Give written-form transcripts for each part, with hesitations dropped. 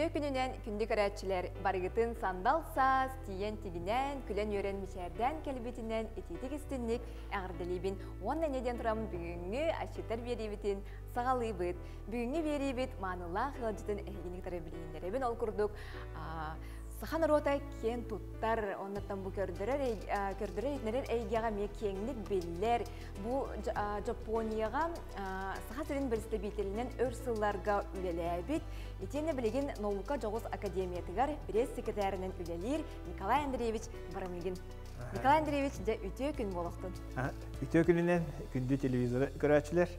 Үтүө күнүнэн күндү көрөөччүлэр, барыгытын сандал саас тиийэн тигинээн, күлэн-үөрэн мичээрдээн кэлбитинэн итиитик истинник эҕэрдэлиибин уонна инньэ диэн туран бүгүҥҥү асчыттар биэриибитин саҕалыыбыт. Бүгүҥҥү биэриибит маанылаах ыалдьытын эһигини кытары билиһиннэрэбин. Ол курдук саха норуота киэн туттар, оннуттан бу көрдөрөр көрдөрөр эйгэҕэ эмиэ киэҥник биллэр. Бу Дьоппуонияҕа Саха сирин бэрэстэбиитэлинэн өр сылларга үлэлээбит, итиэннэ билигин наука дьоҕус академиятыгар пресс-секретарынан үлэлиир Николай Андреевич Барамыгин. Николай Андреевич, дьэ үтүө күн буолуохтун. Үтүө күнүнэн күндү телевизоры көрөөччүлэр.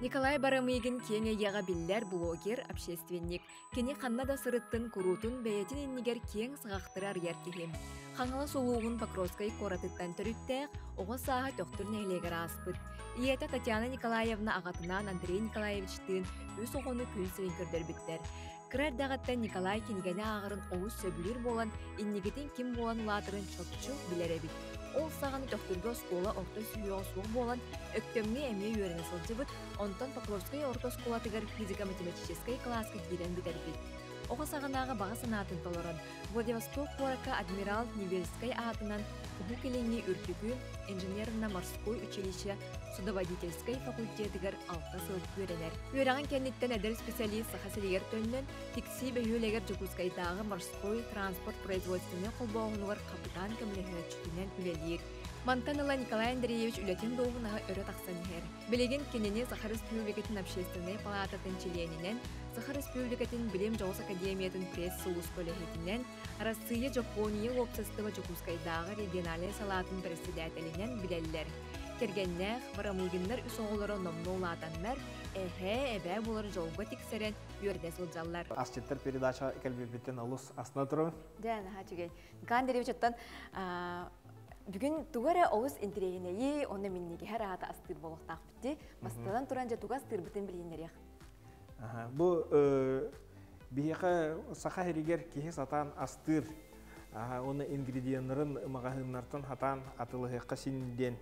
Николай Барамыгин киэҥ эйгэҕэ биллэр блогер, общественник. Кини ханна да сырыттын куруутун бэйэтин иннигэр киэҥ саҕахтары арыйар киһи. Хаҥалас улууһун Покровскай куоратыттан төрүттээх, оҕо сааһа Төхтүр нэһилиэгэр ааспыт. Ийэтэ Татьяна Николаевна аҕатынаан Андрей Николаевичтыын үс оҕону күн сирин көрдөрбүттэр. Кыра эрдэҕиттэн Николай кинигэни ааҕарын олус сөбүлүүр буолан, инникитин ким буолан улаатарын чопчу билэр эбит. Ол саҕана Төхтүргэ оскуола орто сүһүөҕэ суох буолан, Өктөмҥө эмиэ үөрэнэ сылдьыбыт, онтон Покровскай орто оскуолатыгар физико-математическай кылааска киирэн бүтэрбит. Оҕо саҕанааҕы баҕа санаатын толорон, Владивосток куоракка адмирал Невельскай аатынан Уһук Илиҥҥи үрдүкү инженерно-морской училище судоводительскай факультетыгар алта сыл үөрэнэр. Үөрэҕин кэнниттэн эдэр специалист Саха сиригэр төннөн, Тиксии бөһүөлэгэр Дьокуускайдааҕы морской транспорт производственнай холбооһунугар хапытаан көмөлөһөөччүтүнэн үлэлиир. Мантан ыла Николай Андреевич үлэтин дуоһунаһа өрө тахсан иһэр. Билигин кинини Саха Республикатын Общественнай палаататын чилиэнинэн, Саха Республикатын Билим дьоҕус академиятын пресс-сулууспа үлэһитинэн, Арассыыйа Дьоппуонуйа уопсастыба Дьокуускайдааҕы региональнай салаатын бэрэссэдээтэлинэн билэллэр. Кэргэннээх, Барамыгиннар үс оҕолоро номнуо улаатаннар, эһээ, эбээ буолар дьолго тиксэрэн үөрдэ сылдьаллар. Асчыттар передача кэлбиппиттэн олус астына турабын. Дьэ, наһаа үчүгэй. Николай Андреевич, оттон бүгүн тугу эрэ олус интэриэһинэйи, онно минньигэһэр аата астыыр буолуохтаахпыт дии. Бастатан туран, дьэ тугу астыырбытын билиһиннэриэх. Бу биһиэхэ саха сиригэр киһи сатаан астыыр, уонна ингредиеннарын маҕаһыыннартан хатаан атылыһыахха син диэн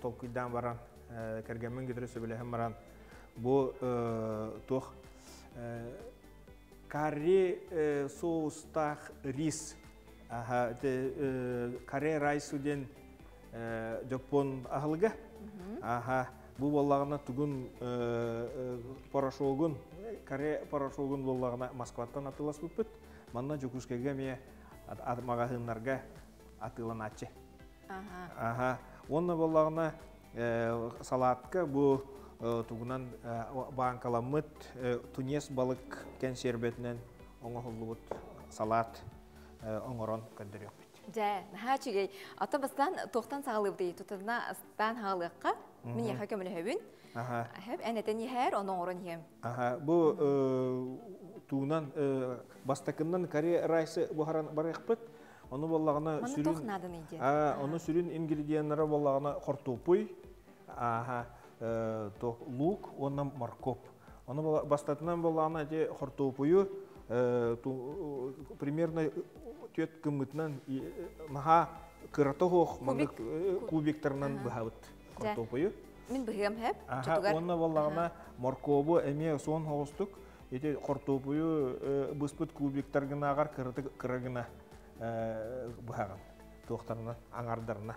толкуйдаан баран, кэргэммин кытары сөбүлэһэн баран, бу туох карри соустаах рис каре райсу диэн дьоппуон аһылыга. Аха, бу буоллаҕына тугун порошогун, каре порошогун буоллаҕына Москваттан атыыласпыппыт. Манна Дьокуускайга эмиэ маҕаһыыннарга атыыланааччы. Аха. Уонна буоллаҕына салаатка бу тугунан бааҥкаламмыт тунец балык кэнсиэрбэтинэн оҥоһуллубут салаат оҥорон көрдөрүөхпүт. Дьэ, наһаа үчүгэй. Ата бастаан туохтан саҕалыыбытый? Тутатына астаан хаалыахха. Мин эйиэхэ көмөлөһөбүн. Аха. Эн этэн иһээр, ону оҥорон иһэм. Аха, бу туунан бастакыннан карри райсы буһаран барыахпыт. Ону буоллаҕына Манна туох нааданый диэн? Ону сүрүн ингредиеннара буоллаҕына хортуоппуй, аха, лук уонна моркоп. Ону бастатынан буоллаҕына ити хортуоппуйу примерно түөт гыммытынан наһаа кырата суох маннык кубиктарынан быһабыт хортуоппуйу. Мин быһыам хэп. Уонна буоллаҕына моркуобу эмиэ суон соҕустук ити хортуоппуйу быспыт кубиктаргынааҕар кыратык кыра гына быһаҕын туохтарынан аҥардарына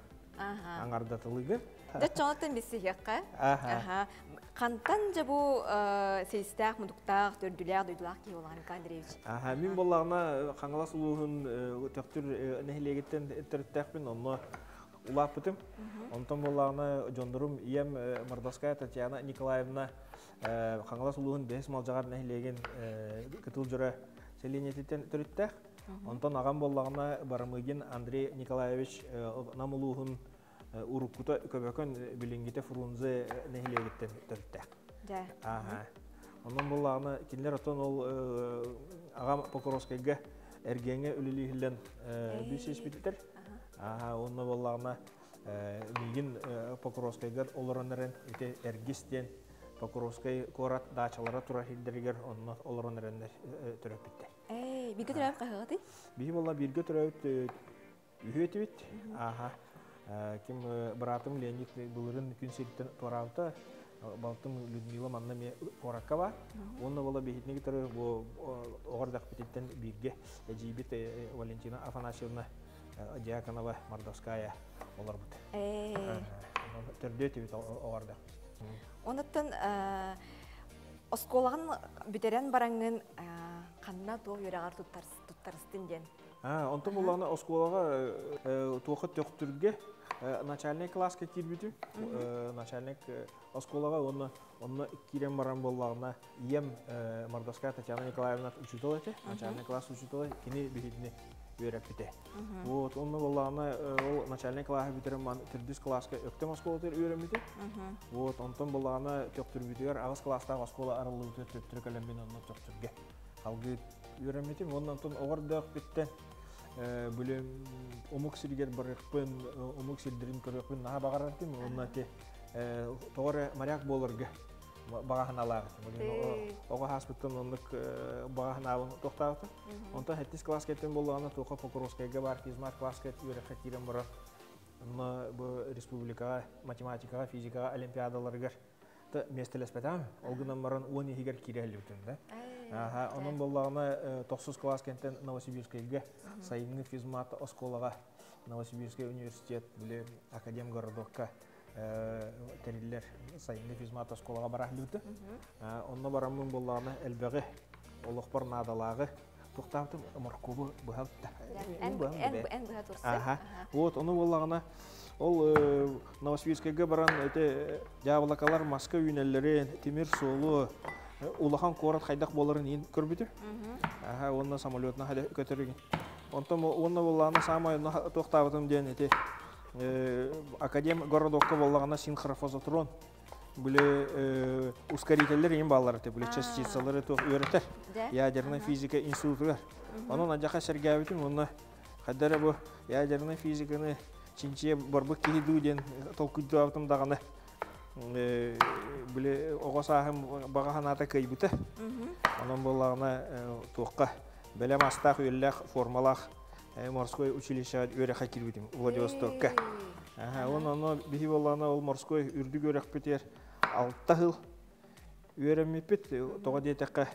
аҥардатылыгын Дьэ чоҥоттон билсиһиэххэ. Аха. Хантан дьэ бу силистээх, мутуктаах, төрдүлээх, дойдулаах киһи буолаҕын Николай Андреевич? Аха, мин буоллаҕына Хаҥалас улууһун Төхтүр нэһилиэгиттэн төрүттээхпин, онно улааппытым. Онтон буоллаҕына дьоннорум ийэм Мордовская Татьяна Николаевна Хаҥалас улууһун Бэһис Малдьаҕар нэһилиэгин Кытыл Дьоро сэлиэнньэтиттэн төрүттээх. Онтон аҕам буоллаҕына Барамыгин Андрей Николаевич Нам улууһун уруккута Көбөкөн, билиҥҥитэ Фрунзе нэһилиэгиттэн төрүттээх. Дьэ. Ааһа. Онон буоллаҕына кинилэр оттон ол аҕам Покровскайга эргиэҥҥэ үлэлииһиллэн билсиспиттэр. Ааһа, онно буоллаҕына миигин Покровскайгар олорон эрэн ити Эргис диэн Покровскай куорат даачалара турар сирдэригэр онно олорон эрэннэр төрөппүттэр. Ээ, бииргэ төрөөбүт хаһыаҕытый? Биһи буолла бииргэ төрөөбүт үһү этибит. Ааха. Ким быраатым Леонид былырын күн сириттэн туораабыта. Балтым Людмила манна эмиэ куоракка баар. Уонна буола биһитини кытары бу оҕор дэхпититтэн бииргэ эдьиийбит Валентина Афанасьевна Дьяконова Мордовская олорбут. Төрдүө этибит оҕор дэхпит. Онуттан оскуолаҕын бүтэрэн бараҥҥын ханна туох үөрэҕэр туттарыстын диэн? Онтон буллаҕына оскуолаҕа туохха Төхтүргэ начальнай кылааска киирбитим. Начальник оскуолаҕа уонна онно киирэн баран буоллаҕына ийэм Мордовская Татьяна Николаевна учуутал этэ, начальный класс учуутала, кини биһигини үөрэппитэ. Вот, онно буоллаҕына ол начальный классы бүтэрэн ман төрдүс кылааска Өктөм оскуолатыгар үөрэммитим. Вот, онтон буоллаҕына Төхтүрбүтүгэр аҕыс кылаастаах оскуола арыллыбытыгар төттөрү кэлэммин онно Төхтүргэ салгыы үөрэммитим. Уонна онтон оҕордөөхпүттэн били омук сиригэр барыахпын, омук сирдэрин көрүөхпүн наһаа баҕарар этим. Уонна ити тоҕо эрэ моряк буоларга баҕа санаалаах этим. Оҕо ааспыттан оннук баҕа санаабын туохтаабытым. Онтон сэттис кылааска кэлтим буоллаҕына туохха Покровскайга баар физмат класска үөрэххэ киирэн баран онно бу республикаҕа математикаҕа, физикаҕа олимпиадаларыгар миэстэлэспэтэҕим. Ол гынан баран 10 иһигэр киирэ сылдьыбытым да. Аха, онон буоллаҕына тохсус кылаас кэнтэн Новосибирскайга сайыҥҥы физмат оскуолаҕа Новосибирскай университет били академгородокка тэриллэр сайыҥҥы физмат оскуолаҕа бара сылдьыбытым. Онно бараммын буоллаҕына элбэҕи олохпор наадалааҕы туохтаабытым моркуобу быһалта. Эн быһа турсай. Аха. Вот, ону буоллаҕына ол Новосибирскайга баран эти дьаабылакалар маска үүнэллэрин, тимир суолу, улахан куорат хайдах буоларын иин көрбүтүм. Аха, уонна самолетна көтөрүгүн. Онтон уонна буоллаҕына саамай туохтаабытым диэн ити академ городокка буоллаҕына синхрофазотрон били ускорителлэр иин бааллар этэ, били частицалары туох үөрэтэр ядерная физика институтугар. Онон адьаха сэргээбитим уонна хайда эрэ бу ядерная физиканы чинчийэ барбыт киһи дуу диэн толкуйдаабытым даҕаны били оҕо сааһым баҕа санаата кыайбыта. Онон буоллаҕына туохха бэлэм астаах үөллээх формалаах морской училищеҕа үөрэххэ киирбитим Владивостокка. Уонна онно биһи буоллаҕына ол морской үрдүк үөрэхпитигэр 6 сыл үөрэммиппит. Тоҕо диэтэххэ,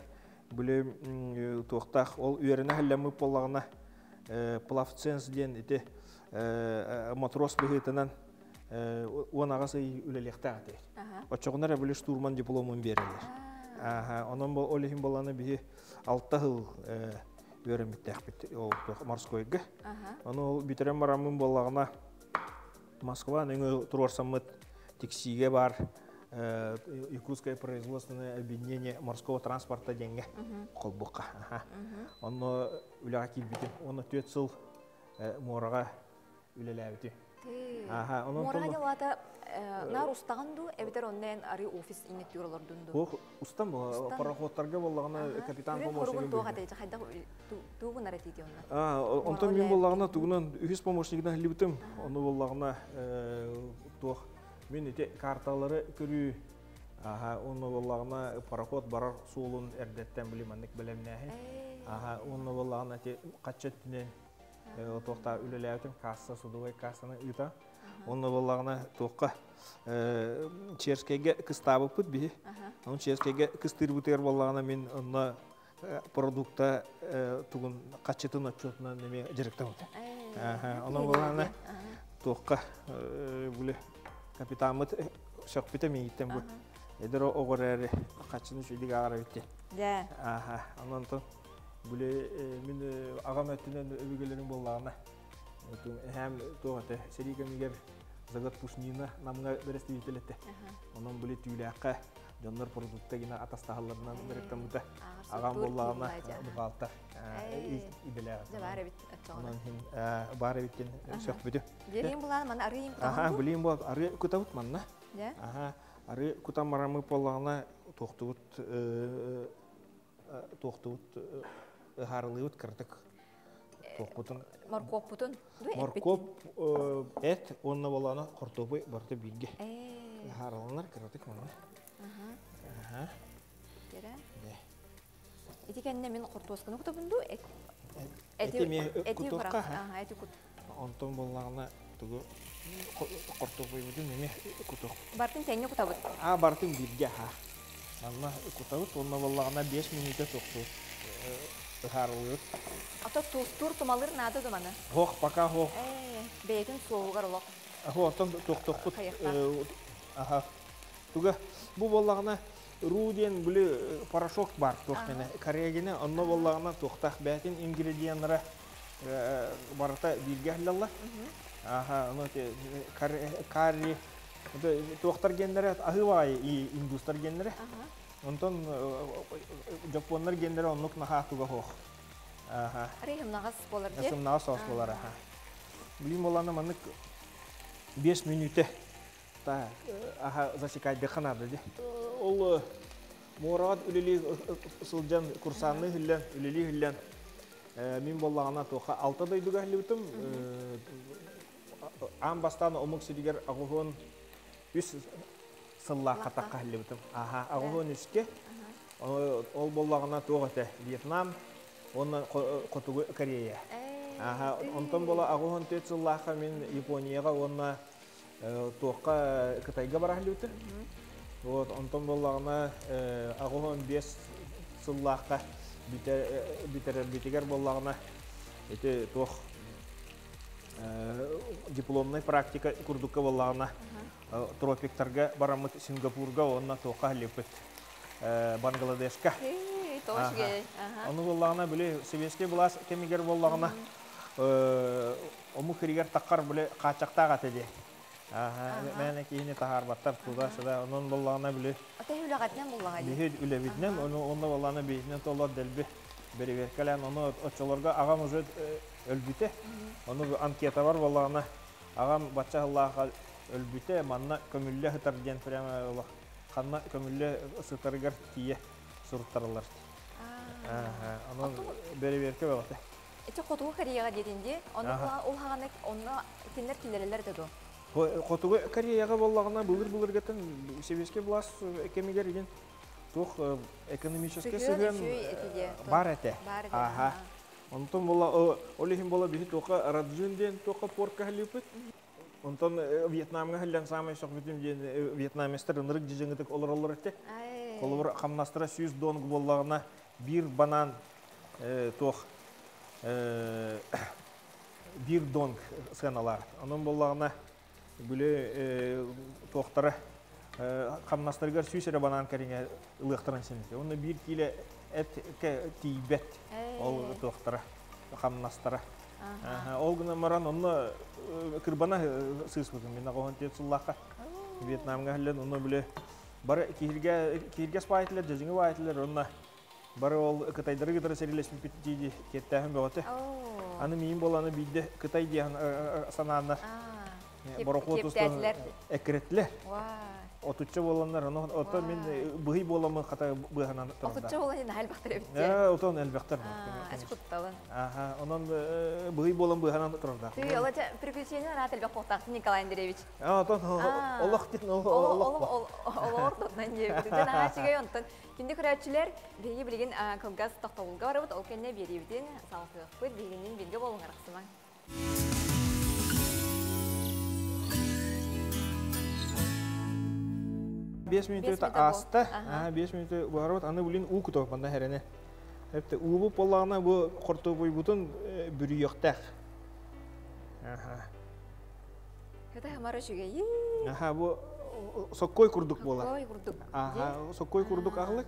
били туохтаах ол үөрэнэ сылдьаммыт буоллаҕына плавценс диэн ити матрос быһыытынан 18 ый үлэлиэхтээх этэ. Оччоҕуна эрэ били штурман дипломун биэрэллэр. Онон ол иһин буоллаҕына биһи 6 сыл үөрэммиттээхпит ол морскойга. Ону ол бүтэрэн бараммын буоллаҕына Москва нөҥүө туруорсаммыт Тиксиигэ баар Якутское производственное объединение морского транспорта диэҥҥэ холбукка. Онно үлэҕэ киирбитим. Уонна 4 сыл муораҕа үлэлээбитим. Аха, онон Муораҕа дьалата наар устаҕын дуу, эбэтэр онно эн арыы офис иҥэттүүр олордун дуу? Суох, устан пароходтарга буоллаҕына капитан помощнигын туох этэй, хайдах тугунар этиити онно? Онтон мин буоллаҕына тугунан үһүс помощнигынан иһиллибитим. Ону буоллаҕына туох мин ити карталары көрүү аха онно буоллаҕына пароход барар суолун эрдэттэн били маннык бэлэмнээһин. Аха, онно буоллаҕына ити хачча өттүнэн туохта үлэлээбитим касса судовой кассаны ыыта онно буоллаҕына туохха Черскэйгэ кыстаабыппыт биһи онон Черскэйгэ кыстыырбытыгар буоллаҕына мин онно продукта тугун хаччытын отчуотунан эмиэ дьарыктаммыт онон буоллаҕына туохха били капитаммыт сөхпүтэ миигиттэн бу эдэр оҕо эрээри хаччыны үчүгэйдик ааҕар эбит дьэ онон Били мин аҕам өттүнэн өбүгэлэрим буоллаҕына, эһээм туох этэ, сэрии кэмигэр Загад Пушнина Намҥа бэрэстэбиитэл этэ. Онон били түүлээххэ дьоннор продукта гина атастаһалларынан дьарыктаммыта. Аҕам буоллаҕына бухгалтер идэлээх. Дьэ баар эбит Онон иһин баар эбит диэн сөхпүтүм. Билиим булаан манна арыы Аха, билиим буолан арыы кутабыт манна. Аха, арыы кутан бараммыт буоллаҕына туохтубут туохтубут ыһаарылыыбыт кыратык туохпутун моркуоппутун моркуоп эт уонна болаана хортуопуй барыта бииргэ ыһаарыланар кыратык манна ити кэннэ мин хортуосканы кутабын дуу эти эти кутуохха эти кут онтон буоллаҕына. Тугу хортуоппуйбутун эмиэ кутуох. Бартын тэҥҥэ кутабыт. А бартын бииргэ аха. Манна кутабыт уонна буоллаҕына 5 мүнүүтэ туохтуур ыһаарылыыр. Ото туустуур тумалыыр наада думаны. Хоох пока хоох. Бэйэтин суоһугар олох. Оттон туохтуохпут аха. Туга бу буоллаҕына ру диэн били порошок бар туох гына Кореягина онно буоллаҕына туохтаах бэйэтин ингредиеннара барыта бииргэ аһыллаллар. Аха, ону карри туохтар геннэрэ аһыы баҕайы индустар геннэрэ. Онтон дьоппуоннар геннэрэ оннук наһаа туга суох. Аха. Арый сымнаҕас буолар дии. Сымнаҕас соус буолар аха. Билим буоллаҕына маннык 5 мүнүүтэ та аха засекайдыхха наада дии. Ол муораҕа үлэлии сылдьан курсаанныы иһиллэн, үлэлии иһиллэн Мин буоллаҕына туохха алта дойдуга иһиллибитим. Аан бастаан омук сиригэр 83 сыллаахха тахха иһиллибитим. Аха, 83-кэ. Ол буоллаҕына туох этэ? Вьетнам уонна Хотугу Корея. Аха, онтон буола 84 сыллаахха мин Японияҕа уонна туохха Кытайга бара иһиллибитим. Вот, онтон буоллаҕына 85 сыллаахха бүтэрэрбитигэр буоллаҕына ити туох дипломнай практика курдукка буоллаҕына тропиктарга бараммыт Сингапурга уонна туохха иһиллибиппит Бангладешка. Ону буоллаҕына били сэбиэскэй былаас кэмигэр буоллаҕына омук иригэр таххар били хааччахтаах этэ дии. Мээнэ киһини таһаарбаттар туда-сюда. Онон буоллаҕына били Ата үлэҕитинэн буллаҕа дии. Биһи үлэбитинэн, ону онно буоллаҕына биһитинэн толор дэлби бэрэбиэркэлээн, ону оччолорго аҕам уже өлбүтэ. Ону анкетабар буоллаҕына аҕам бачча сыллаахха өлбүтэ, манна көмүллэ сытар диэн прямо ханна көмүллэ сытарыгар тиийэ суруттараллар. Онон бэрэбиэркэ бөҕөтө. Ити Хотугу Кореяҕа диэтин дии. Онно ол хаҕана онно кинилэр киллэрэллэр этэ дуо? Хотугу Кореяҕа буоллаҕына былыр-былыргаттан сэбиэскэй былаас кэмигэр игин туох экономическай сыһыан бар этэ. Аха. Онтон була ол иһин була биһи туохха Раджин диэн туохха порка халыпыт. Онтон Вьетнамҥа хыллан саамай сөхбүтүм диэн вьетнамецтар ынырык дьыдьыҥытык олороллор этэ. Холобур хамнастара 100 донг буоллаҕына биир банан туох биир донг сыаналаах. Онон буоллаҕына били туохтара хамнастарыгар 100 эрэ банан кэриҥэ ылыахтарын син. Онно биир киилэ эт тиийбэт ол туохтара хамнастара. Ол гынан баран онно кырбана сыыспытым мин аҕыһын түөрт сыллаахха Вьетнамҥа иһиллэн онно били бары киһиргэ киһиргэс баайтылар дьэдьиҥи баайтылар онно Бары ол кытайдары кытары сэриилэспиппит дии киэптээһин бөҕөтө. Аны миин буоланы биирдэ Кытай диэн санааннар борохуот устун эккирэттилэр. Отучча буоланнар, ону ото мин быһый буоламмын хата быыһанан турда. Отучча буолан наһаа элбэхтэр эбит. Отон элбэхтэр. Ас кутталын. Аха, онон быһый буолан быыһанан турардаах. Тыы, ола приключение анаат элбэх буолтаахтын Николай Андреевич. Отон олох дин олох. Олох тотнан диэбит. Дьэ наһаа үчүгэй онтон Күндү көрөөччүлэр, биһиги билигин кылгас тохтобулга барабыт, ол кэннэ биэриибитин салҕыахпыт, биһигинниин бииргэ буолуҥ, арахсымаҥ. 5 мүнүүтэ ааста, 5 мүнүүтэ буһарабыт, аны билин уу кутуох манна хэрэнэ. Эпте уубу буоллаҕына бу хортуопуйбутун бүрүйүөхтээх. Это хамара үчүгэйи. Аха, бу соккой курдук буолар. Соккой курдук. Аха, соккой курдук аҕылык.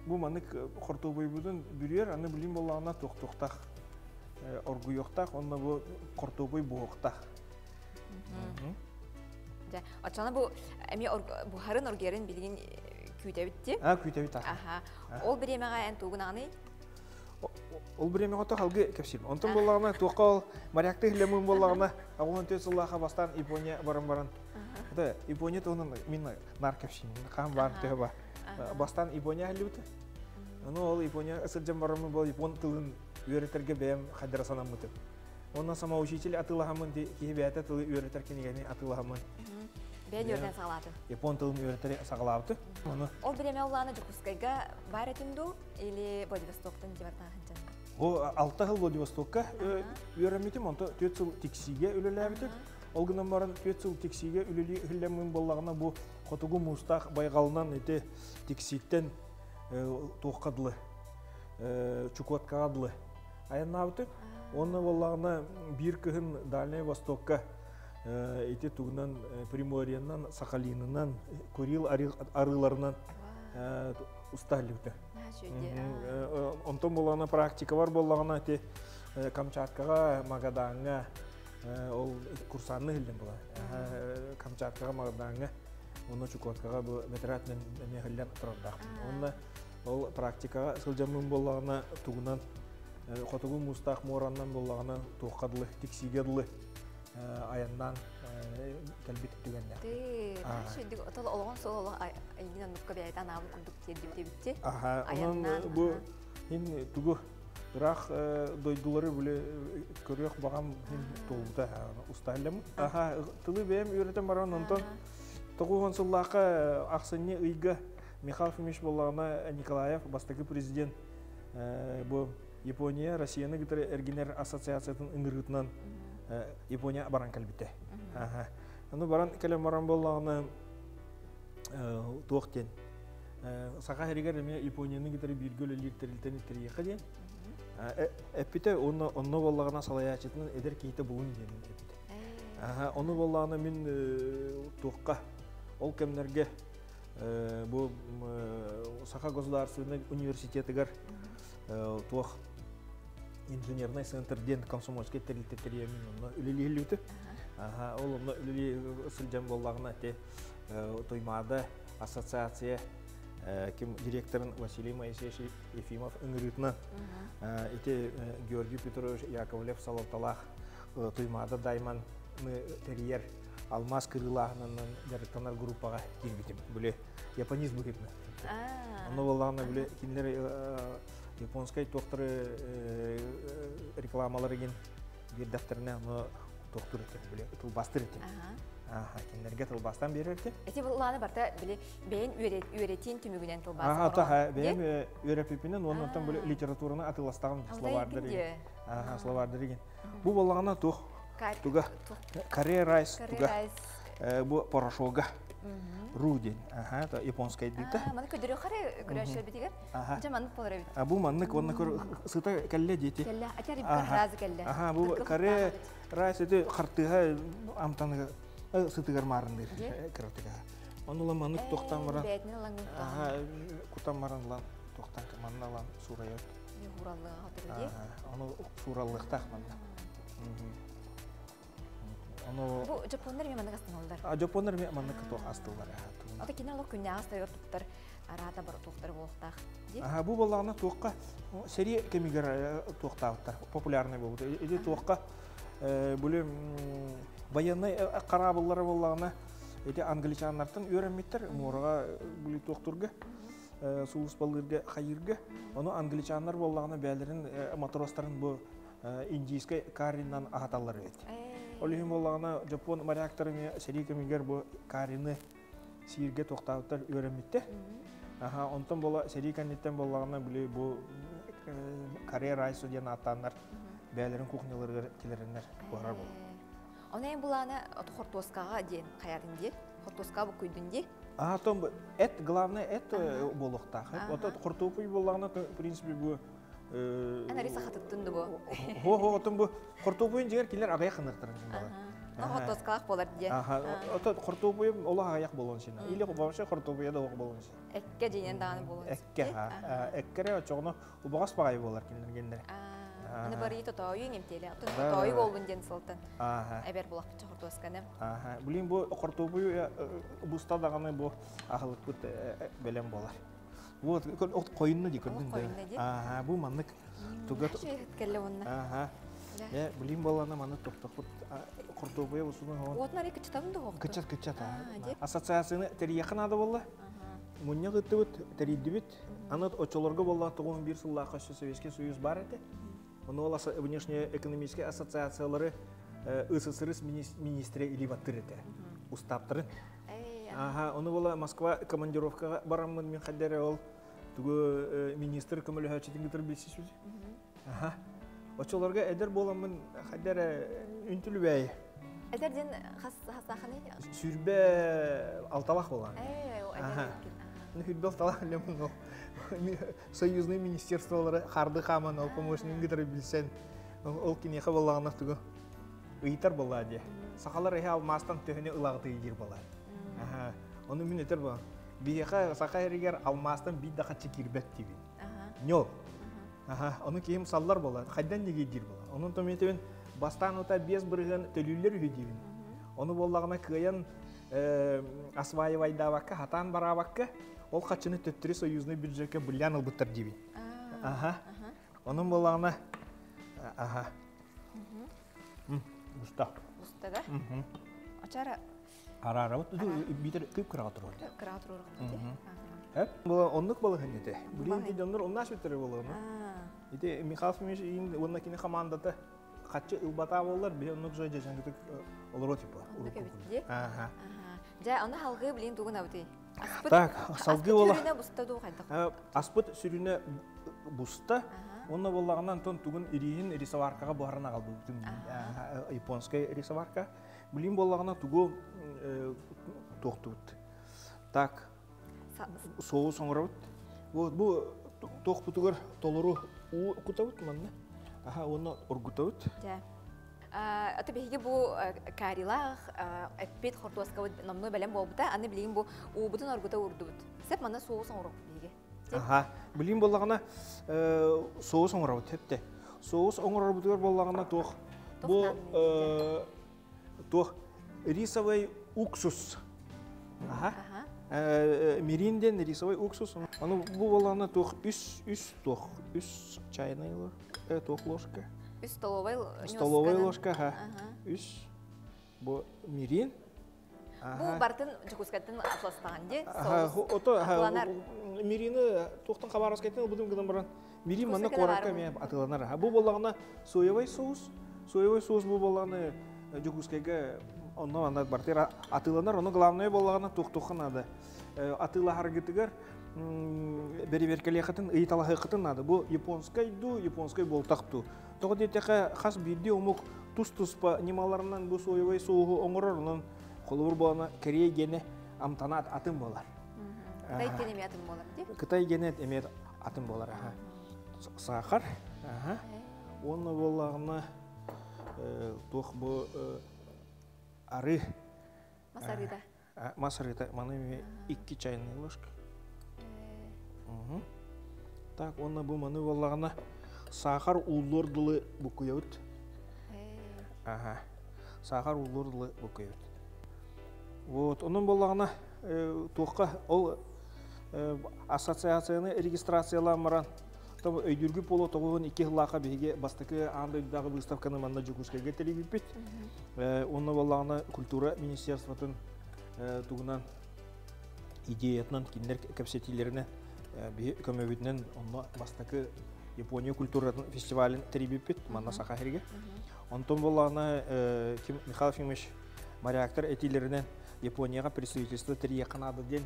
Бу маннык хортуопуйбутун бүрүөр, аны билим буоллаҕына туохтуохтаах, оргуйуохтаах, онно бу хортуопуй буһуохтаах. Дьэ, оччоҕуна бу эмиэ буһарын, оргуйарын билигин күүтэбит дии. А, күүтэбит. Аха. Ол бириэмэҕэ эн тугун аҕаный? Ол бириэмэҕэ то халгы кэпсиим. Онтон буоллаҕына туохха ол моряктыы иһиллэммин буоллаҕына 84 сыллаахха бастаан Япония баран баран это Япония туһунан мин нар кэпсиим. Хаан баар төһө бар. Бастаан Япония иһиллибитэ. Ону ол Япония сылдьан бараммын бол япон тылын үөрэтэргэ бэйэм хайдара санаммытым. Онно самоучитель атыылаһаммын киһи бэйэтэ тылы үөрэтэр кинигэни атыылаһаммын. Бэйэн үөрэтэн саҕалаатын. Япон тылын үөрэтэри саҕалаабыты. Ону Ол бириэмэ улаана Дьокуускайга баар этин дуу или Владивостоктан дьыбартааһын Бу 6 сыл Владивостокка үөрэммитим, онто 4 сыл Тиксиигэ үлэлээбитим. Ол гынан баран 4 сыл Тиксиигэ үлэлии иһиллэммин буоллаҕына бу Хотугу Муустаах байҕалынан ити Тиксииттэн туохха дылы Чукоткаҕа дылы айаннаабытым. Уонна буоллаҕына биир кыһын Дальнай Востокка ити тугунан Приморьенан, Сахалинынан, Курил арыыларынан устаһыллыбыта. Онтон буоллаҕына практикабар буоллаҕына ити Камчаткаҕа, Магадаҥҥа ол курсанны иһиллэн була. Камчаткаҕа, Магадаҥҥа уонна Чукоткаҕа бу ветератынан эмиэ иһиллэн турардаахпын. Уонна ол практикаҕа сылдьаммын буоллаҕына тугунан хотугу муустаах муораннан буоллаҕына туохха дылы тиксиигэ дылы айаннаан кэлбит түгэннэр. Тыы, отол олоҕун суол олох айгин оннукка бэйэтэ анаабыт курдук тиэрдибит эбитти. Аха, онон бу хин тугу ыраах дойдулары биле көрүөх баҕам хин туолбута устааллам. Аха, тылы бэйэм үөрэтэн баран онтон 90 сыллаахха ахсынньы ыйга Михаил Фомич буоллаҕына Николаев бастакы президент бу Япония Россияны кытары эргинэр ассоциациятын ыҥырыытынан Япония баран кэлбитэ. Ону баран кэлэн баран буоллаҕына туох диэн Саха сиригэр эмиэ Японияны кытары бииргэ үлэлиир тэрилтэни тэрийиэххэ диэн эппитэ уонна онно буоллаҕына салайааччытынан эдэр киһитэ булун диэн эппитэ. Ону буоллаҕына мин туохха ол кэмнэргэ бу Саха государственнай университетыгар туох инженерный центр диэн комсомольскай тэрилтэ тэрийэммин онно үлэлииллибитэ. Ол онно үлэлии сылдьан буоллаҕына ити Туймаада ассоциация ким директорын Василий Моисеевич Ефимов ыҥырыытынан ити Георгий Петрович Яковлев салалталаах Туймаада Дайман тэрийэр алмаас кырыылааһынынан дьарыктанар группаҕа киирбитим. Били японист быһыытынан. Онно буоллаҕына били кинилэр японскай туохтары рекламалары игин биэрдэхтэринэ ону туохтуур этим били тылбаастыр этим. Аха, кинилэргэ тылбаастан биэрэр этим. Эти былааны барта били бэйэн үөрэтиин түмүгүнэн тылбаас. Аха, таха бэйэм үөрэппиппинэн уонна оттон били литератураны атыыластаҕым словардар игин. Аха, словардар игин. Бу буоллаҕына туох туга Каре райс туга бу порошога ру диэн аха то японскай дита маны көдөрө харе көрөшө битигер дьэ маннык болор эбит бу маннык уонна сыта кэллэ диэти кэллэ атер разы кэллэ аха бу каре райс эти хартыга амтаны сытыгар маарындыр кыратыга ону ла маннык тохтан баран аха кутан баран лан тохтан манна лан суурайат ону суураллыахтаах манна Ону Бу жапоннар эми маннык астыналлар. А жапоннар эми маннык туох астыллар. Ата кини олох күннээҕи астайгар туттар араата бар туохтар буолуохтаах. Аха бу боллаҕына туохха сэрии кэмигэр туохтаабыттар популярный буолбут. Или туохха били военный хараабыллара буоллаҕына эти англичаннартан үөрэммиттэр муораҕа били туохтурга сулууспалыырга хайыырга ону англичаннар буоллаҕына бэйэлэрин матростарын бу индийскэй каринан аһаталлар эбит. Ол иһин буоллаҕына Дьоппуон моряктара эмиэ сэрии кэмигэр бу карины сииргэ туохтаабыттар үөрэммиттэр. Аха, онтон буола сэрии кэнниттэн буоллаҕына били бу Корея райсу диэн ааттааннар бэйэлэрин кухняларыгар килэриннэр буһарар буолар. Оны эн булаана хортуоскаҕа диэн хайатын дии? Хортуоскаҕа буккуйдун дии? А, том эт, главное эт буолуохтаах. Ото хортуопуй буоллаҕына, в принципе, бу Эн ари сахатыттын ду бу? Хо-хо, отон бу хортуопуйун дьиҥэр кинилэр аҕыйах ханныктарын син Хортуоскалаах буолар диye. Ото хортуопуйум олох аҕыйах буолуон син. Или вообще хортуопуйа да олох буолуон син. Экке дьиҥэн даҕаны буолуон Экке, ха. Эккере очоҕуна убаҕас баҕайы буолар кинилэр геннere. Аны барыы тотоойу иҥэмтиэлэ. Отон тотоойу буоллун диэн сылтан. Эбэр булахпычча хортуосканы. Блин, бу хортуопуйу буста даҕаны бу аһылыкпыт бэлэм буолар. Вот, хойунна ди көрдүн да. Ага, бу маннык туга кэллэ уонна. Ага. Э, билим боллана маннык тохтохпут хортуопуйа усунун хоон. Уотун ари кыччатабын да хоохту. Кыччат кыччат. Ассоциацияны тэрийэхэ наада болла. Мунньах ыттыбыт, тэрийдибит. Аны очолорго болла 91 сыллаах өссө Советский Союз бар этэ. Ону ол внешнеэкономическай ассоциациялары СССР министрэ илии баттыр этэ. Устааптарын. Аха, ону була Москва командировкаҕа бараммын мин хаддere ол тугу министр көмөлөһөөччүтүн кытары билсисүт. Аха. Очолорго эдэр буоламмын хаддere үнтүлүбэйи. Эдэр диэн хас хасааханый? 26-лаах буолан. Эдэр. Ну, 26-лаах лемон союзный министерстволары харды хааман ол помощник кытары билсэн ол киниэхэ буоллаҕына тугу ыйытар буоллаа дии. Сахалар эһэ алмаастан төһөнү ылаҕытый диир буоллаа. Ону мин этэр буолан. Биһиэхэ саха эригэр алмаастан биир да хаччы киирбэт диибин. Ньол. Ону киһим саллар буолар. Хайдан нигий диир буолар. Онон томитибин бастаан ута 5% төлүүллэр үһү диибин. Ону буоллаҕына кыайан осваивайдаабакка, хатаан бараабакка, ол хаччыны төттөрү союзный бюджекка быллян ылбыттар диибин. Аха. Онон буоллаҕына аха. Буста. Буста да? Ачара Араарабыт биитер күп кыраҕа туруор. Кыраҕа туруор. Була оннук балыһын ити. Билин ити дьоннор оннаас бүттэрэ буолуону. Ити Михаил Фомич иин уонна кини командата хаччы ылбатаа буоллар, биһи оннук же дьэжэнгитик олоро типа. Аха. Дьэ, оны халгыы билин тугун абытый? Так, салгыы буола. Сүрүнэ буста дуу хайдах? Аспыт сүрүнэ буста. Онно буоллаҕына Антон тугун ирииһин рисоваркаҕа буһаран аҕалбыппытым. Японская рисоварка. Билин буоллаҕына тугу туохтубут. Так, соус оҥоробут. Вот бу туохпутугар толору уу кутабыт манна. Аха, уонна оргутабыт. Дьэ. Ата биһиги бу карилаах эппит хортуоскабыт номнуо бэлэм буолбута. Аны билигин бу уубутун оргута уурдубут. Сеп манна соус оҥоруохпут биһиги. Аха. Билигин буоллаҕына соус оҥоробут хепте. Соус оҥорорбутугар буоллаҕына туох бу туох рисовый уксус. Аха. Мирин диэн рисовый уксус. Аны бу буоллаҕына туох үс үс туох үс чайная ложка, туох ложка. Үс столовай Столовая ложка, ха. Үс бу мирин. Бу бартын Дьокуускайтан атластаҕын дии. Ото мирины туохтан Хабаровскайтан ылбытым гынан баран мирин манна куоракка эмиэ атыыланар. Бу буоллаҕына соевый соус, соевый соус бу буоллаҕына Дьокуускайга онно манна бартыгар атыыланар. Ону главное буоллаҕына туох-туохха наада. Атыылаһаргытыгар бэрэбиэркэлиэххитин, ыйыталаһыаххытын наада. Бу японскай дуу, японскай буолтах дуу. Тоҕо диэтэххэ, хас биирдии омук тус-туспа ньымаларынан бу соевай соуһу оҥорор, онон холобур буолана Корея гене амтанаат атын буолар. Кытай гене эмиэ атын буолар дии? Кытай гене эмиэ атын буолар. Сахар. Уонна буоллаҕына туох бу ары. Мас арыыта. Мас арыыта. Маны эмиэ икки чайный ложка. Так, уонна бу маны буоллаҕына сахар ууллуор дылы буккуйабыт. Аха. Сахар ууллуор дылы буккуйабыт. Вот, онон буоллаҕына туохха ол ассоциацияны регистрациялаан баран өйдүүргү поло 92 сыллаахха биһиги бастакы аан дойдутааҕы выставканы манна Дьокуускайга тэрийбиппит. Онно буоллаҕына культура министерствотын тугунан идеятынан кинилэр кэпсэтиилэринэн биһи көмөбүтүнэн онно бастакы Япония культуратын фестивалын тэрийбиппит манна Саха сиригэр. Онтон буоллаҕына Михаил Ефимович моряктар этиилэринэн Японияҕа представительство тэрийиэххэ наада диэн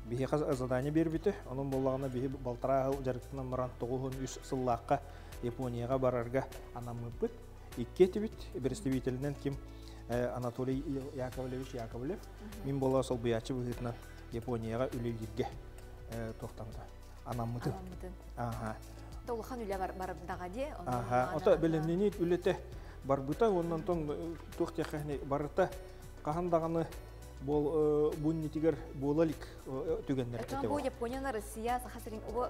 биһиэхэ задание биэрбитэ. Онон буоллаҕына биһи балтараа сыл дьарыктанан баран 93 сыллаахха Японияҕа барарга анаммыппыт. Икки этибит. Представителинэн ким Анатолий Яковлевич Яковлев. Мин буола солбуйааччы быһыытынан Японияҕа үлэлииргэ туохтаммыта анаммытым. Аха. Улахан үлэ бардаҕа дии. Аха. Ото бэлэмнэнии үлэтэ барбыта уонна онтон туох диэххэ барыта хаһан даҕаны бол бу буола илик түгэннэр этэ. Бу Япония, Россия, Саха сирин бу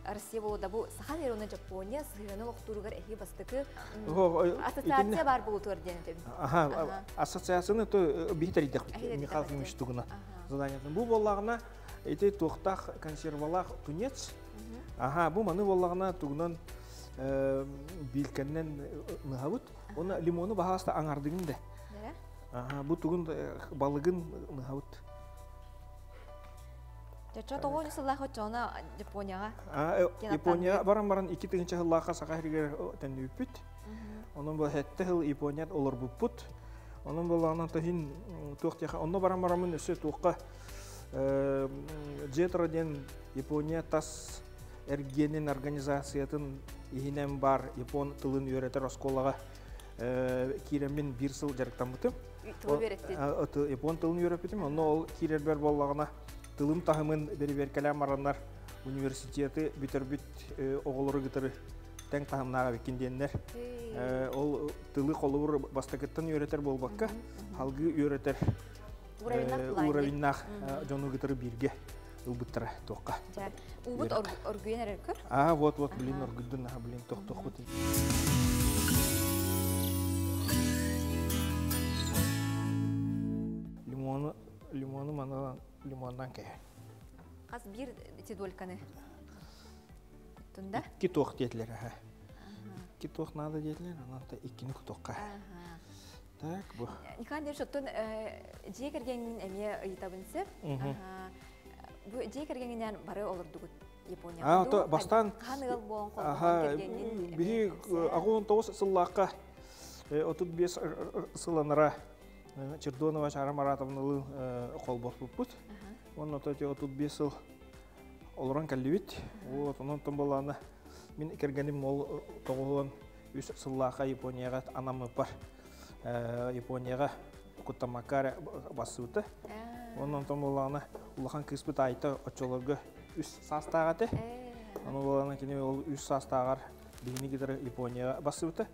Россия болу да бу Саха сирин Япония сыһыаны лохтууругар эһи бастакы ассоциация бар болутугар диэн этебин. Аха, ассоциацияны то биһи тэрийдэхпит Михаил Ефимович тугуна заданиятын. Бу боллаҕына ити туохтаах консервалаах тунец. Аха, бу маны боллаҕына тугунан биилкэннэн ныһабыт. Оны лимону баһааста аңардыгын да. Аха, бу тугун балыгын ныһабыт. Чача тоҕо сыллаах оччоҕуна Японияҕа? Япония баран баран 2000 сыллаахха Саха сиригэр төннүбүппүт. Онон бу сэттэ сыл Японияда олорбуппут. Онон буоллаҕына тоһин туох диэхэ онно баран бараммын өссө туохха Джетро диэн Япония тас эргиэнин организациятын иһинэн бар япон тылын үөрэтэр оскуолаҕа. Киирэммин биир сыл дьарыктаммытым. Тылы үөрэттин. Япон тылын үөрэппитим. Онно ол киирэрбэр буоллаҕына тылым таһымын бэрэбиэркэлээн бараннар университеты бүтэрбит оҕолору кытары тэҥ таһымнаах эбиккин диэннэр. Ол тылы холобур бастакыттан үөрэтэр буолбакка, салгыы үөрэтэр уровеннаах дьону кытары бииргэ ылбыттара туохха. Уубут оргуйан эрэр көр. А, вот, вот, блин, оргуйдун, аха, блин, тохтохпут. Лимону, лимону манан лимоннан кэһэ. Хас биир ити дольканы куттун да? Икки туох диэтилэр, аха. Икки туох надо диэтилэр, онон та иккини кутуохха. Так, бу. Николай Андреевич, оттон дьиэ кэргэҥҥин эмиэ ыйытабын сөп. Бу дьиэ кэргэҥҥинэн бары олордугут Японияҕа. А, то бастаан хаһан ыал буолан холбоһон кэргэҥҥин биһи 69 сыллаахха 35 сыланара Чердонова Чара Маратовналыын холбоспуппут. Уонна то 35 сыл олорон кэллибит. Вот, онон болаана мин кэргэним ол 93 сыллаахха Японияҕа анаммыппар. Японияҕа куттаммакка бассыбыта. Онон болаана улахан кыыспыт Айта оччолорго үс саастаах этэ. Ону болаана кини ол үс саастааҕар биһини кытары Японияҕа бассыбыта.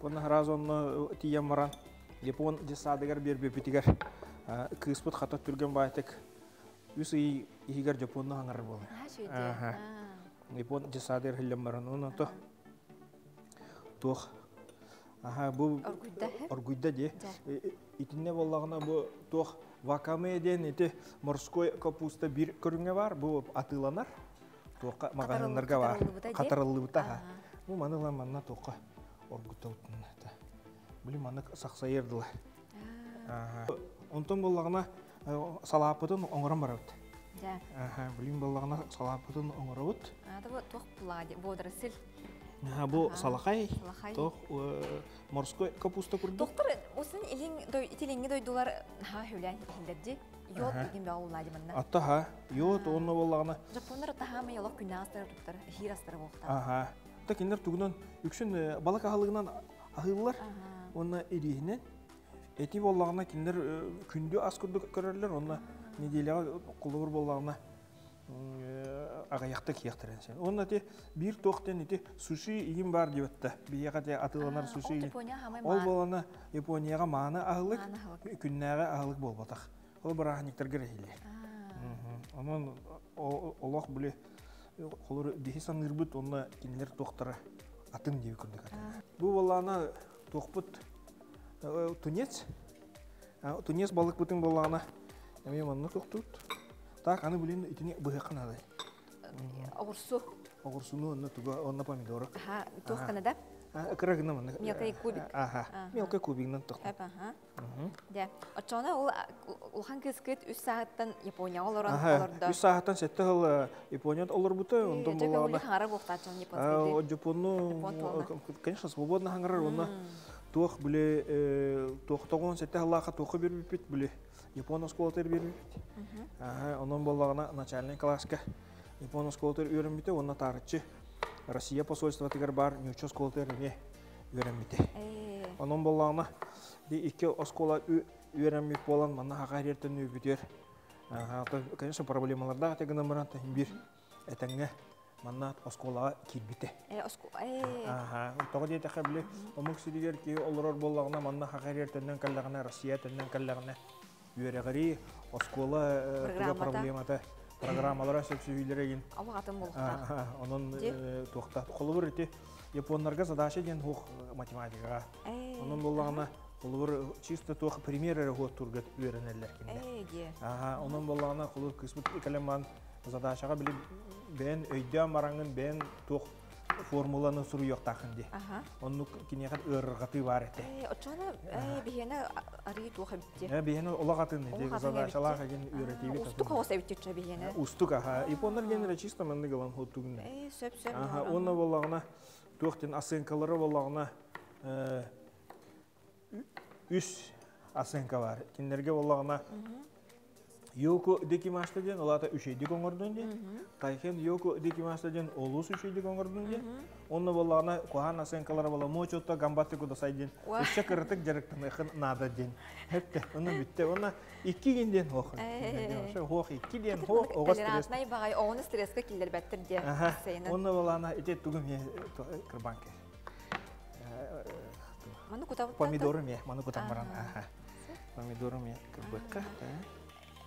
Онно сразу онно тиийэн баран Япон детсадыгар биэрбиппитигэр кыыспыт хата түргэн баайтык үс ый иһигэр Японну хаҥарар буолар. Япон детсадыгар хиллэн баран онно то туох аха бу оргуйда дии. Итиннэ буоллаҕына бу туох вакаме диэн ити морской капуста биир көрүҥэ бар, бу атыыланар. Туохха маҕаһыыннарга бар. Хатарыллыбыта. Бу маны ылан манна туохха оргутабытын. Били маннык сахсайыр дылы. Онтон буоллаҕына салааппытын оҥорон барабыт. Билим буоллаҕына салааппытын оҥоробут. Бу туох водоросль? Бу салахай, туох морской капуста курдук. Доктор, усын илиҥҥи дойдулар ха хүлээн иһиллэрди. Йод деген бөҕө улаа манна. Атта ха, йод онно буоллаҕына. Жапоннар таһаама йолох күннээх астары туттар, хиир астары буолуохтаах. Аха. Та кинилэр тугунан үксүн балык аһылыгынан аһыыллар. Уонна ирииһинэн эти буоллаҕына кинилэр күндү ас курдук көрөллөр. Онно неделяҕа холобур буоллаҕына аҕыйахта киэхтэрин сен. Онно ити биир туох диэн ити суши игин бар диэбэтте. Биһиэхэ те атыыланар суши. Ол буолана Японияҕа мааны аһылык, күннээҕи аһылык буолбатах. Ол бырааһынньыктарга иһиллэр. Онон олох били холор биһи саныырбыт онно кинилэр туохтара атын диэби курдук атын. Бу буоллаана туохпут тунец. Тунец балыкпытын буоллаана эмиэ манна туохтуут. Так, аны блин итини быһыахха наада. Оҕурсу. Оҕурсуну онно туга онно помидору. Аха, туох канада? Кыра гына манна. Мелкий кубик. Аха. Мелкий кубигынан тохту. Аха. Дьэ, оччоҕуна ол улахан кыыскыт үс сааһыттан Японияҕа олорон олордо. Үс сааһыттан сэттэ сыл Японияда олорбута. Онтон буоллаҕына хаҥарар буолтааччы японскайдыы. Японну, конечно, свободно хаҥарар. Онно туох били туох тоҕуон сэттэ сыллаахха туохха биэрбиппит били Япон оскуолатыгар биэрбиппит. Онон буоллаҕына начальнай класска Япон оскуолатыгар үөрэммитэ уонна таарыччы Россия посольствотыгар баар нуучча оскуолатыгар эмиэ үөрэммитэ. Онон буоллаҕына икки оскуола үөрэммит буолан манна хаха эрертэн үбүтүөр конечно проблемалардаах этэ гынан баран биир этэҥҥэ манна оскуолаҕа киирбитэ. Тоҕо диэтэххэ били омук сиригэр киһи олорор буоллаҕына манна хаха эрертэннэн кэллэҕинэ Россия төннөн кэллэҕинэ үөрэҕирии оскуола туга проблемата программалара сөпсөһүүлэрэ игин атын буолуохтаах. Онон туохта холобур ити японнарга задача диэн хуох математикаҕа. Онон буоллаҕына холобур чисто туох пример эрэ хуоттуурга үөрэнэллэр кинилэр. Онон буоллаҕына холобур кыыспыт кэлэн задачаҕа били бэйэн өйдөөн бараҥҥын бэйэн туох формуланы суруйуохтааххын дии. Оннук киниэхэ ыарырҕатыы баар этэ. Оччоҕуна биһиэнэ арыы туох эбитти? Биһиэнэ олох атын ити задачалаах эгин үөрэтиибит. Устук оҕус эбитти оччо биһиэнэ. Устук аха. Японнар генерэ чисто маннык ылан хоттугун. Сөп сөп. Аха, уонна буоллаҕына туох диэн оценкалары буоллаҕына үс оценка бар. Кинилэргэ буоллаҕына Йоку декимашта диэн улаата үчэйдик оҥордун диэн. Тайхен йоку декимашта диэн олус үчэйдик оҥордун диэн. Онно буоллаҕына куһаан оценкалара буола мочотто гамбаты кудасай диэн. Өссө кыратык дьарыктаныахын наада диэн. Хепте, онно бүттэ. Онно икки гин диэн хоох. Хоох икки диэн хоох оҕо стресс. Толерантнай баҕай оҕону стресскэ киллэрбэттэр диэн. Онно буоллаҕына ити тугум кырбанка. Маны кутабыт. Помидору ме, маны кутан баран. Помидору ме кырбыкка.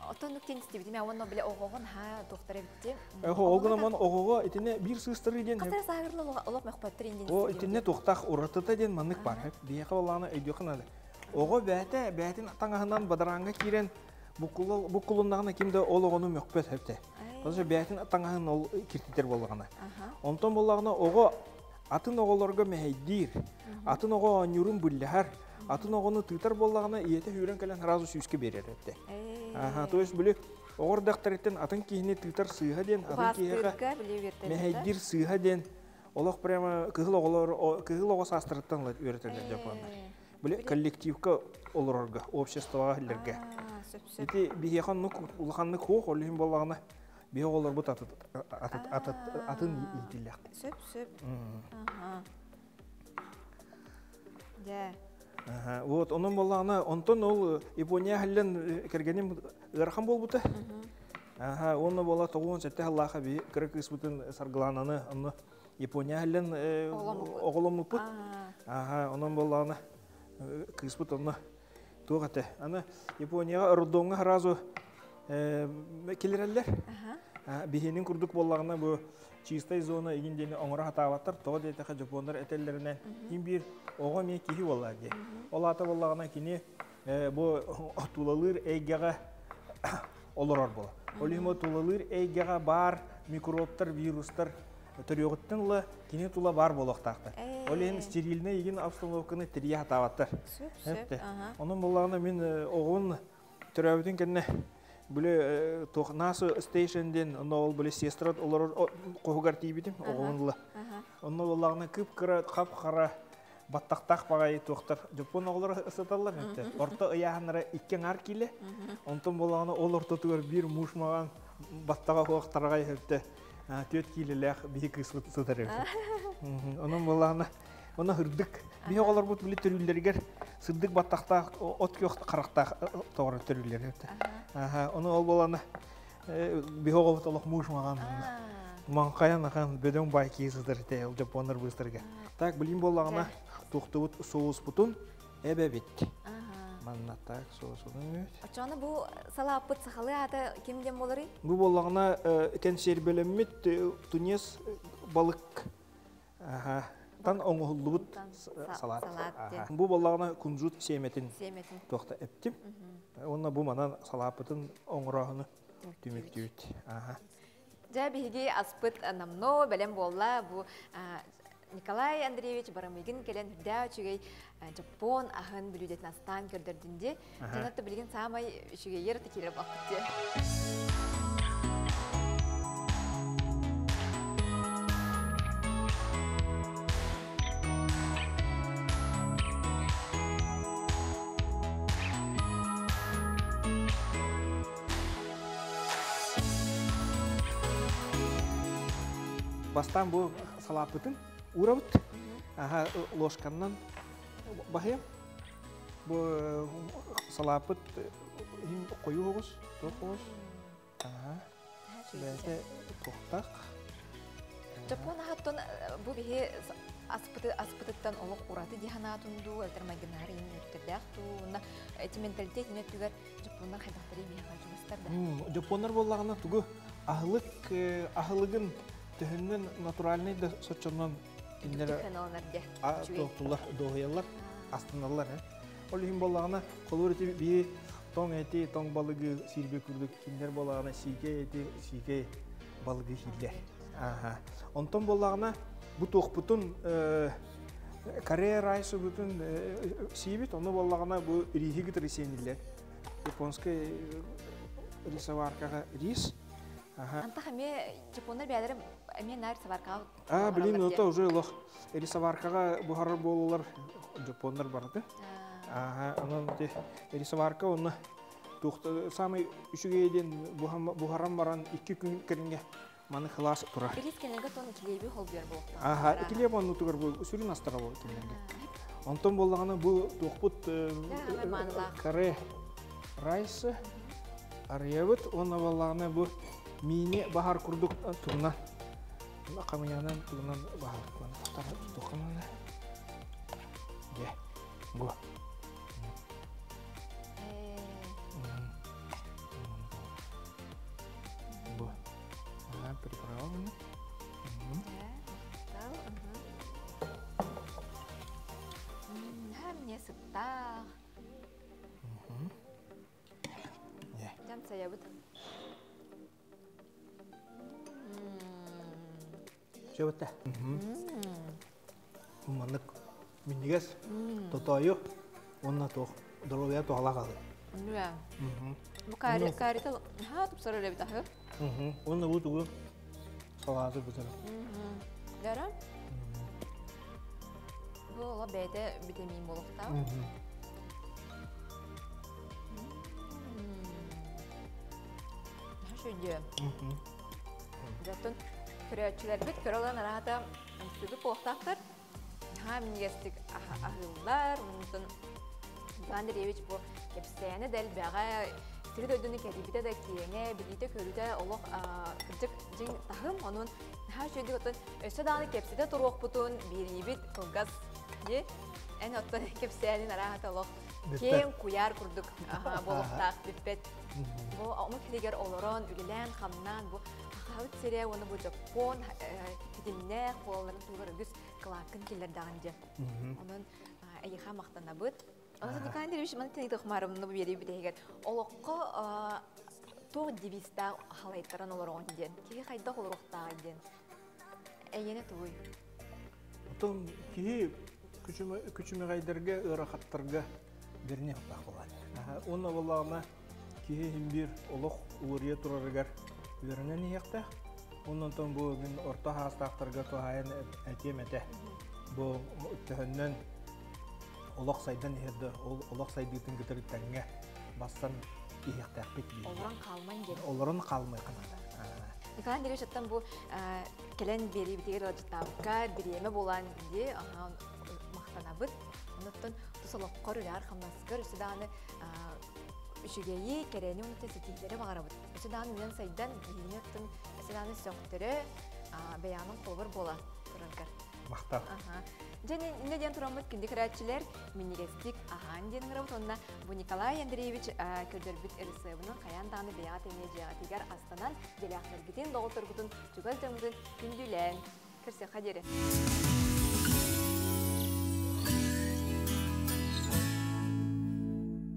Оттон тен истибитим, уонна биле оҕоҕун ха туохтар эбитти. Эхо, ол гынан оҕоҕо итинне биир сыыстары диэн. Хатар саагырлы олох мөхпөттөр индин. О, итинне туохтаах уратыта диэн маннык бар. Биһиэхэ боллаана өйдүөххэ наада. Оҕо бээтэ бээтин таҥаһынан бадарааҥҥа киирэн буккулуннаҕына ким да ол оҕону мөхпөт хэпте. Потому бээтин таҥаһын ол киртитэр буоллаҕына. Онтон буоллаҕына оҕо атын оҕолорго мэһэйдиир, атын оҕо оонньуурун быллаһар, атын оҕону тыытар буоллаҕына ийэтэ сүүрэн кэлэн сразу сүүскэ биэрэр этэ. Аха, то есть били оҕор дактарыттан атын киһини тыытар сыыһа диэн, атын киһиэхэ мэһэйдиир сыыһа диэн олох прямо кыһыл оҕолор кыһыл оҕо саастарыттан үөрэтэллэр дьоппуоннар. Били коллективка олорорго, обществоҕа иһиллэргэ. Ити биһиэхэ оннук улаханнык хуох, ол иһин буоллаҕына биһи оҕолорбут атын иитиллэхтэр. Сөп, сөп. Дьэ. Вот, онон буоллаҕына, онтон ол Япония халлан кэргэним ыарахан буолбута. Аха, уонна буола 97 сыллаахха би кыра кыыспытын Саргылаананы онно Япония халлан оҕоломмуппут. Аха, онон буоллаҕына кыыспыт онно туох этэ. Аны Японияҕа роддомҥа сразу киллэрэллэр. Биһиэнин курдук буоллаҕына бу чистай зона игин диэни оҥоро сатаабаттар. Тоҕо диэтэхэ дьоппуоннар этэллэринэн ким биир оҕо эмиэ киһи буоллаа дии. Ол аата буоллаҕына кини бу тулалыыр эйгэҕэ олорор буолар. Ол иһин тулалыыр эйгэҕэ баар микробтар, вирустар төрүөҕүттэн ыла кини тула баар буолуохтаахтар. Ол иһин стерильнай игин обстановканы тэрийэ сатаабаттар. Онон буоллаҕына мин оҕун төрөөбүтүн кэннэ били туох NASA Station диэн онно ол били сестра олорор хоһугар тиийбитим оҕобун ыла. Онно буоллаҕына кып-кыра хап-хара баттахтаах баҕайы туохтар дьоппуон оҕолоро сыталлар эбит. Орто ыйааһыннара икки аҥаар киилэ. Онтон буоллаҕына ол ортотугар биир муус маҕан баттаҕа суох тараҕай өттө 4 киилэлээх биһи кыыспыт сытар эбит. Онон буоллаҕына онно сырдык. Биһи оҕолорбут били төрүүллэригэр сырдык баттахтаах от күөх харахтаах тоҕоро төрүүллэр эбит. Ону ол буолана биһи оҕобут олох муус маҕан маҥхайан ахан бөдөҥ бай киһи сытар этэ ол дьоппуоннар быыстарга. Так билим буоллаҕына туохтубут соуспутун эбэбит. Манна так соусун эбэбит. Оччоҕуна бу салааппыт сахалыы аата ким диэн буоларый? Бу буоллаҕына кэнсиэрбэлэммит тунец балык тан оҥоһуллубут салаат. Бу буоллаҕына кунжут сиэмэтин туохта эптим. Уонна бу манан салааппытын оҥорооһуну түмүктүүбүт. Дьэ, биһиги аспыт намно бэлэм буолла. Бу Николай Андреевич Барамыгин кэлэн үрдээх үчүгэй дьоппуон аһын бүлүүдэтин астаан көрдөрдүн дии. Дьонотто билигин саамай үчүгэйэр тикире баппыт дии. Бастаан бу салааппытын уурабыт. Аха, ложканнан баһыйам. Бу салааппыт иһин хойуу оҕус, туох оҕус. Аха. Бэйэтэ туохтаах. Дьоппуон аһаттан бу биһи аспыты аспытыттан олох ураты дии санаатун дуу, элтер майгыннаһар иһин өрүттэрдээх дуу, уонна эти менталитет өттүгэр дьоппуоннар хайдахтарый миэхэ чугастар да. Дьоппуоннар буоллаҕына тугу аһылык аһылыгын төһөннөн натуральный да соччоннон кинилэр туохтулар дуоһуйаллар, астыналлар. Ол иһин буоллаҕына холуур ити биһи тоҥ эти, тоҥ балыгы сиирбит курдук кинилэр буоллаҕына сиикэй эти, сиикэй балыгы сииллэр. Онтон буоллаҕына бу туохпутун Корея райсыбытын сиибит, ону буоллаҕына бу риһи кытары сиэниллэр. Японскай рисоваркаҕа рис. Антах эмиэ японнар бэйэлэрэ эмиэ наар рисоваркаҕа А, блин, это уже лох. Рисоваркаҕа буһарар буолалар японнар барыты. Ага, онон рисоварка онно Самый үчүгэй диэн буһаран баран 2 күн кэриҥэ маны кылаас турар. Билис кэнэгэ тон килиэби холбуйар буолуохтаах. Аха, килиэп оннутугар бу сүрүн астара бу кинилэргэ. Онтон буоллаҕына бу туохпут каре райс арыйабыт уонна буоллаҕына бу миини баһар курдук тугунан хамыйанан тугунан баһар туханана дьэ бу бу приправа Мне сыттаах. Жан саябыт. Сөбөттэ. Маннык минньигэс тотоойу уонна туох доруобуйа туһалаах аһы. Бу карри каррита ха тупсарар эбит аһы. Уонна бу тугу салааты бутар. Дара? Бу ола бэйэтэ витамин буолуохтаах. Шүйдүө. Дьоттон көрөөччүлэрбит көрө олорон араата ымсыыбыт буолуохтаахтар. Наһаа минньигэстик аһыыллар. Онтон Иван Андреевич бу кэпсээнэ да элбэҕэ, сири дойдуну кэрийбитэ да киэҥэ, билиитэ-көрүүтэ олох кырдьык дьиҥ таһым. Онон наһаа үчүгэйдик оттон өссө даҕаны кэпсэтэ туруохпутун биэриибит кылгас дии. Эн оттон кэпсээнин арааһата олох киэҥ куйаар курдук буолуохтаах бүппэт. Бу омук сиригэр олорон, үлэлээн-хамнаан бу Сахабыт сирэ уонна бу Дьоппуон ситимнээх буолалларын туһугар үгүс кылааккын киллэрдэҕин дьэ. Онон эйиэхэ махтанабыт. Онон Николай Андреевич маны тэнитэ хумаарымны бу биэрии бүтэһигэр олоххо туох девизтаах халайтаран олороҕун диэн, киһи хайдах олоруохтааҕый диэн. Эйиэнэ тугуй? Оттон киһи күчүмэҕэйдэргэ, ыарахаттарга бэрниэхтээх буолар. Уонна буоллаҕына киһи иһин биир олох уларыйа турарыгар үөрэнэн иһиэхтээх. Онон бу мин орто хаастаахтарга туһаайан этиэм этэ. Бу төһөннөн олох сайдан иһэр да, ол олох сайдыытын кытары тэҥҥэ бастан иһиэхтээхпит диир. Олорон хаалман диэн. Олорон хаалмай канада. Николай Андреевич, оттон бу кэлэн биэриибитигэр ыалдьыттаабыкка бириэмэ буолан дии махтанабыт. Онуттан тус олоххор үлээр хамнаскар өссө даҕаны үчүгэйи, кэрэни уонна ситиһиилэри баҕарабыт. Өссө даҕаны үүнэн сайдан, биһигини оттон өссө даҕаны сөхтөрө, бэйэҕинэн холобур буола тураргар. Махтал. Дьэ, иннэ диэн тураммыт күндү көрөөччүлэр, минньигэстик аһаан диэн ыҥырабыт уонна бу Николай Андреевич көрдөрбүт ырысыабынан хайаан даҕаны бэйэҕит эмиэ дьиэҕитигэр астанан, дьиэлээхтэргитин, доҕотторгутун, чугас дьоҥҥутун күндүлээн. Көрсүөххэ диэри.